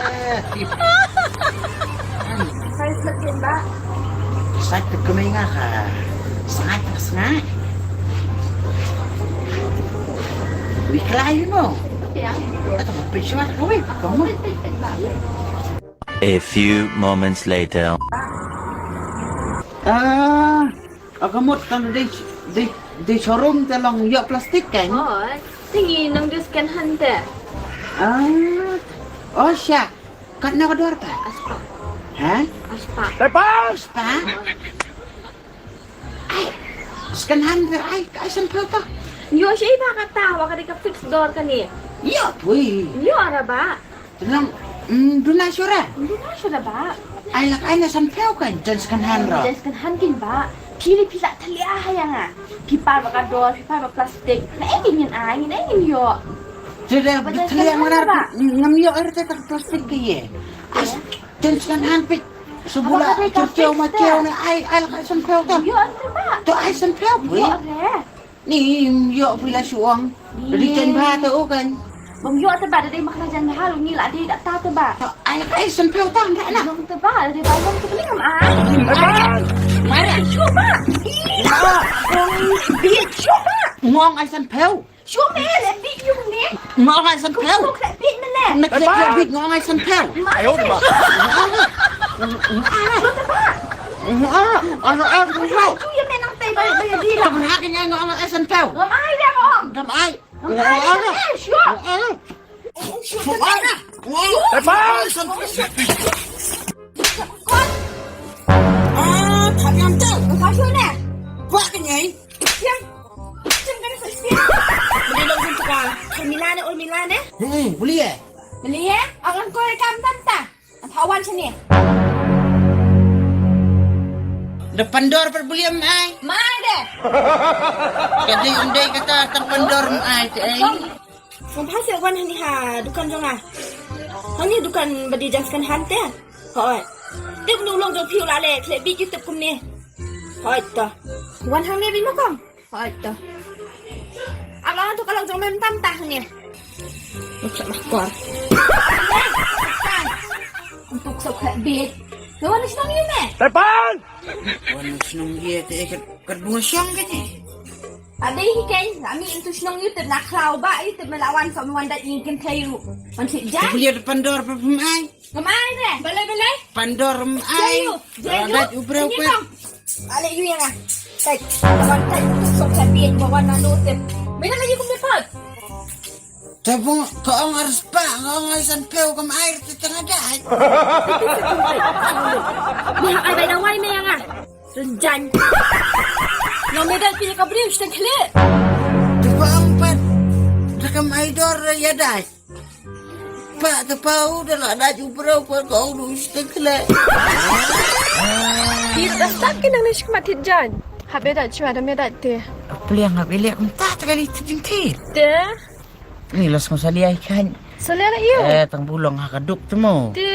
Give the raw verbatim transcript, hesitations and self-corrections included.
Eh, tip. Hai, sngewthuh ba. Sngewthuh kumne nga ka. Sngewthuh, sngewthuh. Wi khlaiñ mo. Ya. Atau pishwa kawei, kamu. A few moments later. Ah, ka mut tang dei, dei, dei showroom te long ïoh plastik kan? Oh, te ngi nang dei second hand te. Ah, oh sha. Katno ka dor ta? Ar spah. Ha? Ar spah. Ar spah? Ai, second hand te ai, ka ai san phew ta. Ïoh shi ba kata, wa ka dei ka fix dor kane. Ïoh phi. Ïoh ra ba. Te nang, mm, duna shuh ra? Duna shuh ra ba. Ai lak ai na san phew kan, jan second hand ra. Jan second hand kin ba. Phi lei phi la thalia ha ïa nga. Phi par ba ka dor, phi par ba plastik. Na eh ngin ai, ngin eh ngin ïoh. Te da ba jan thalia second hand mana ra ba. Ngam ïoh er te ka plastik ke ye. As, jan second hand phi. Sabula, aba ka dei ka fix te. Chew ma chew ne ai, ai lak ai san phew ta. Ïoh er te ba. To ai san phew phi. Ïoh re. Ni ym ïoh phi la shu ong. Ni. Ri chen bha te u kan. Bym ïoh te ba da dei ma ka la jan bha lu ngi la dei da ta te ba. Ai ai san phew tang da na. Long te ba da dei ba long te bling am ai. Mara. Shu ba. Bi shu ba. Ngong ai san phew. Shu me le bi yu ne. Ngong ai san phew. Shu le bi me le. Nek nek nek bi ngong ai san phew. Ai yu ma. Shu te ba. Ngong ai san phew. Shu ye me nang te ba ba ye di la. Ngong ai san phew. Ngong ai ya ngong. Ngong ai. Ngong ai. Shu. Ngong ai. Shu te ba. Ngong ai. Te ba. Ah, thap yam te. Ngong ai shu ne. Ba ke nyai. Siang. Siang kan sa siang. Beli long jin tukang. Mila ne, ul mila ne. Hmm, beli eh. Beli eh. Angan ko rekam tam ta. An thawan sini. Da pandor pat beli em ai. Mai de. Ka dei em dei kata tang pandor em ai te ai. Kong, kong phai se wan hani ha dukan jong nga. Hani dukan ba dei jan second hand te. Hoi. Tip nu long jong phi u la le khleh bit yu tip kumne. Hoi to. Wan hangne bit ma kong. Hoi to. Ala tu ka long jong me tam tah hangne. Ni khleh ma kor. Untuk sok khleh bit. Lo wan shnong yu me. Tepan. Wan shnong ye te kat kat bunga shong kane. Ade hi ken, la mi into shnong yu tip na khlaw ba yu tip me la wan som wan dat yin ken thayu. Wan sik jan. Kuliah depan dor pa pemai. Kemai re, balai balai. Pandor mai. Jayu, jayu. Radat ubrau. Ini pat. Kong. Ale yu yang ah. Tai. Wan tai tu sok sa biet bawan nanu tip. Mena lagi kum dapat. Tabung ka ong ar spah, ka ong ai san phew kam ai te tengah dai. Ni ai bai dawai me yang ah. Renjan. Ngam me dai pi ka briew shteng khlek. Te pa ong pat. Te kam ai dor ya dai. Pa te pa u da la dai u brau pa ka ong du shteng khlek. Ki da sat ki nang ne shkmat thit jan. Hap me dai chwa da me dai te. Pliang hap ilek mta te kali te jingthit. Te. Ni los ngam salia ikan. Salia la iu. Eh, tang bulong ha ka duk tu mo. Te.